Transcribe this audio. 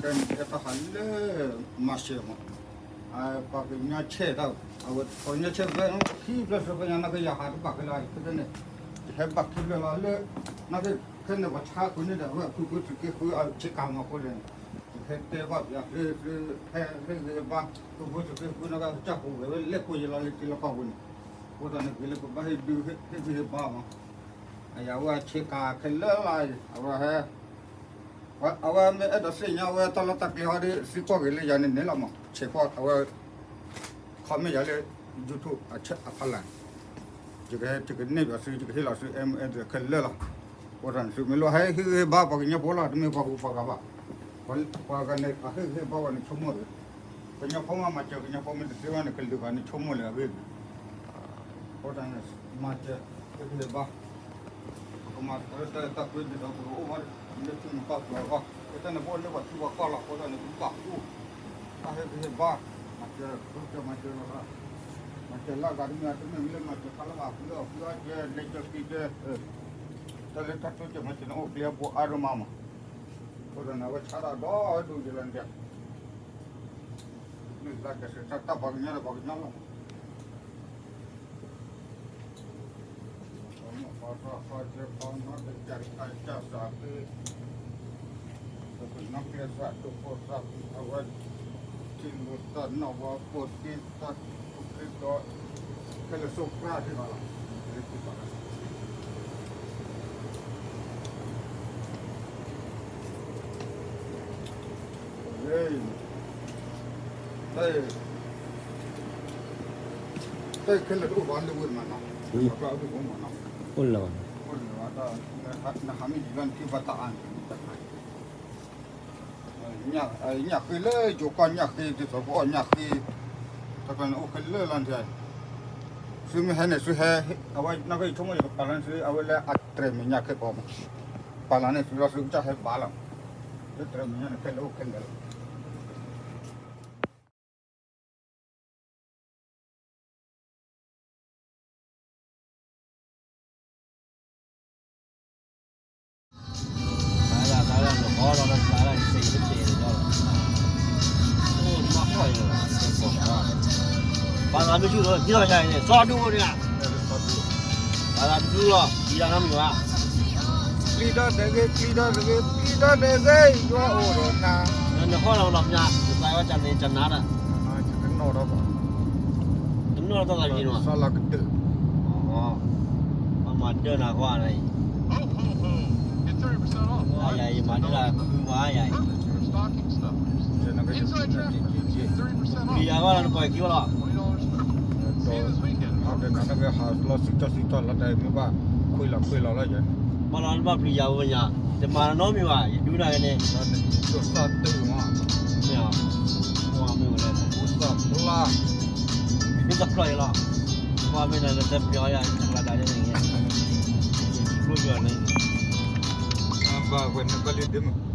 ကဲန့ၣ် ကဲတၢ်ဟးလၢ မၤစၢၤမး, ပှၤကညီဆဲးတၢ်, အဝဲပှၤကညီဆဲးဖဲ ခံဖျၢၣ်သၢဖျၢၣ်ညါ နာ်က့ယဟးတဘၣ်ခဲလၢာ် ဖဲန့ၣ်, ယဟဲဘၣ်ခံဖျၢၣ်လီၤလၢ, နာ်က့ဖဲန့ၣ်ပှၤဆါဃုာ်န့ၣ်ဒီး အဝဲအဖုဖုသုးက့ဃုအဆ့ကၤမၤဃိလဲၣ်န့ၣ်, ယဟဲတဲဘၣ်ပယၤ ဟ့ၣ်ဂံၢ်ဟ့ၣ်ဘါ, ဖုဖုသုးက့ဃု နာ်က့ကစၢ်ပူၤဝဲလၢကိးယလီၤလၢထံလီၢ်ကီၢ်ပူၤန့ၣ်, အဃိသတးန့ၣ် ဂ့ၤလၢပဘၣ်ဟ့ၣ်ဒုးဟ့ၣ်ဂံၢ်ဟ့ၣ်ဘါမး, အယၤဝဲအဆ့ကၤခဲလၢာ်လီၤ, အဝဲဟဲ အဝဲမ့ၢ်အဲၣ်ဒိးသ့ၣ်ညါဝဲတၢ်လီၢ်တၢ်ကျဲဟီဒီး သံကွၢ်ဂ့ၤလၢယၤန့ၣ်န့ၣ်လီၤမး, ဆဲးကွၢ်အဝဲ comment ယၤလၢ YouTube အဖီလာ်, ယကဟဲ ယကန့ၢ်ဘၣ်သု ယကဟ့ၣ်လီၤသု comment ခဲလၢာ်လီၤ, အဃိသတးန့ၣ် သုမ့ၢ်လိၣ်ဟဲဟ့ၣ်ဂံၢ်ဟ့ၣ်ဘါပှၤကညီဖိလီၤ တမ့ၢ်ပှၤဂုၤပှၤဂၤဘၣ်, ပှၤဂၤန့ၣ် အဟ့ၣ်ဂံၢ်ဟ့ၣ်ဘါဝဲန့ၣ်ဆိကမိၣ်ဒီး, ကညီဖိမးမၤစၢၤ ကညီဖိမ့ၢ်တသ့ဘၣ်န့ၣ် ကလုာ်ဂၤန့ၣ်ဆိကမိၣ်လၢအဂ့ၢ်န့ၣ် အဃိသတးန့ၣ် မၤစၢၤ ဟ့ၣ်ဂံၢ်ဟ့ၣ်ဘါ, ပကမၤတၢ်တၢ်ကွ့ဒ်သိးပကအိၣ်ဘၣ်လၢထံမုၢ်ကီၢ်ပူၤအဂီၢ်, ကဲတၢ်န့ၣ်ပအိၣ်လၢပှၤထံပှၤကီၢ်လီၤ အဃိသတးန့ၣ် ပဘၣ်အိၣ်, တၢ်ဟ့ၣ်ဂံၢ်ဟ့ၣ်ဘါ, မၤစၢၤ မၤစၢၤလၢအဂၤတမ့ၢ် တမ့ၢ်လၢမၤစၢၤခါလၢအဃုအီၣ်ဃုအီၣ်ကဲ လဲၤကၢက့ၤကဲ, တၢ်လၢတၢ်တိစၢၤမၤစၢၤန့ၣ်အိၣ်ကျဲအပူၤအါဒိၣ်မးမး, အဃိသတးန့ၣ် အဝဲဆါတၢ်ဒီဒူၣ်ယလၢန့ၣ် လၢတၢ်ပှၤကညီဒီးပှၤကညီလီၤ, ပှၤကညီ အဝဲ ထံလူၤသးနီၣ်ဝါပိာ်တ့သး ပူၤခ့ဒီး ခဲလၢာ်ဆိကျါဒ်ဘၣ်လီၤ, တၢ်ခဲလၢာ်တအိၣ်ဘၣ်လၢဝဲမးနီၤ, အိၣ်လၢၤဘၣ်, နဟးမ့ၢ်ယံၤဘၣ်နထံၣ်ဘၣ်တၢ်အါန့ၣ် ညၣ်ဃ့လၢယိၤကီၢ်ညၣ်ဃ့ ဒ်သိးပအီၣ်ညၣ်ဃ့, တၢ်ကျါန့ၣ်အိၣ်ခဲလၢာ်လီၤန့ၣ်, သုမ့ၢ်ဟဲန့ၣ် သုဟဲ, အဝဲနီၢ်ကီၢ်ယဆိကမိၣ်ယကပာ်လီၤန့ၣ်သု အဝဲလၢအတြဲၤမဲာ်ညါခဲကိးမး, ပာ်လီၤန့ၣ်သုလီၤ သုကစၢ်ဟဲဘၣ်လီၤ, လၢတြဲၤမဲာ်ညါန့ၣ် ခဲလၢာ်အိၣ်ခဲလၢာ်လီၤ. ပှၤသးမုၢ်ဆူၣ်လီၤ ဒ်သိးယၤန့ၣ် စီၤဒူၣ်န့ၣ်, ပှၤသးဒူၣ်လီၤ ဒ်သိးနီတမံၤဘၣ်, ပျံၤဒီးတဂ့ၤ ပျံၤဒီးတဂ့ၤ ပျံၤဒီးတဂ့ၤ ယွၤအိၣ်ဒီးနၤ, နဟီၣ်လီၤလီၤမး နသးဝဲတၢ်န့ၣ်တနၤဒၣ်, တနီၣ်ဒီးဘၣ်, တနီၣ်ဒီးတၢ်သးယံၤနီၤ, စီၤလီၤကတၢၢ်, ပှၤမၤဒၢနၤကွၢ်နၤအံၤ, ယၤအံၤမၤဒၢနၤခုမးယၤအံၤ, ပျံၤယၤကွၢ်လီၤနပှၤခံဘၣ်လီၤ ဒီး ဟးကနၤနကဟးလီၤစံၣ်ထီၣ်စံၣ်ထီၣ်လီၤ တၢ်မ့ၢ်ဘၣ်ခွံလီၤခွံလီၤလီၤယၤန့ၣ်, ဘၣ်လီၤနဘၣ်ပျံၤယၤဝဲညါ, တမၤနီတမံၤဘၣ် ယဒူနၤက့ၤန့ၣ်, ဒိၣ်သၣ်တၢ်မး, မ့ၢ်, မ့ၢ်ဝဲလဲၣ်, ဒိၣ်သၣ်ဖျါ, ဒိၣ်သၣ်ဖျါယၤလီၤ, ပှၤမ့ၢ်နၤလၢတၢ်ပျံၤယၤ တၢ်ကျါဒၣ်ယၤန့ၣ်, ယထံကျိယွၤန့ၣ်, ဘၣ်ဝဲန့ၣ်ဘၣ်လံဒ်မး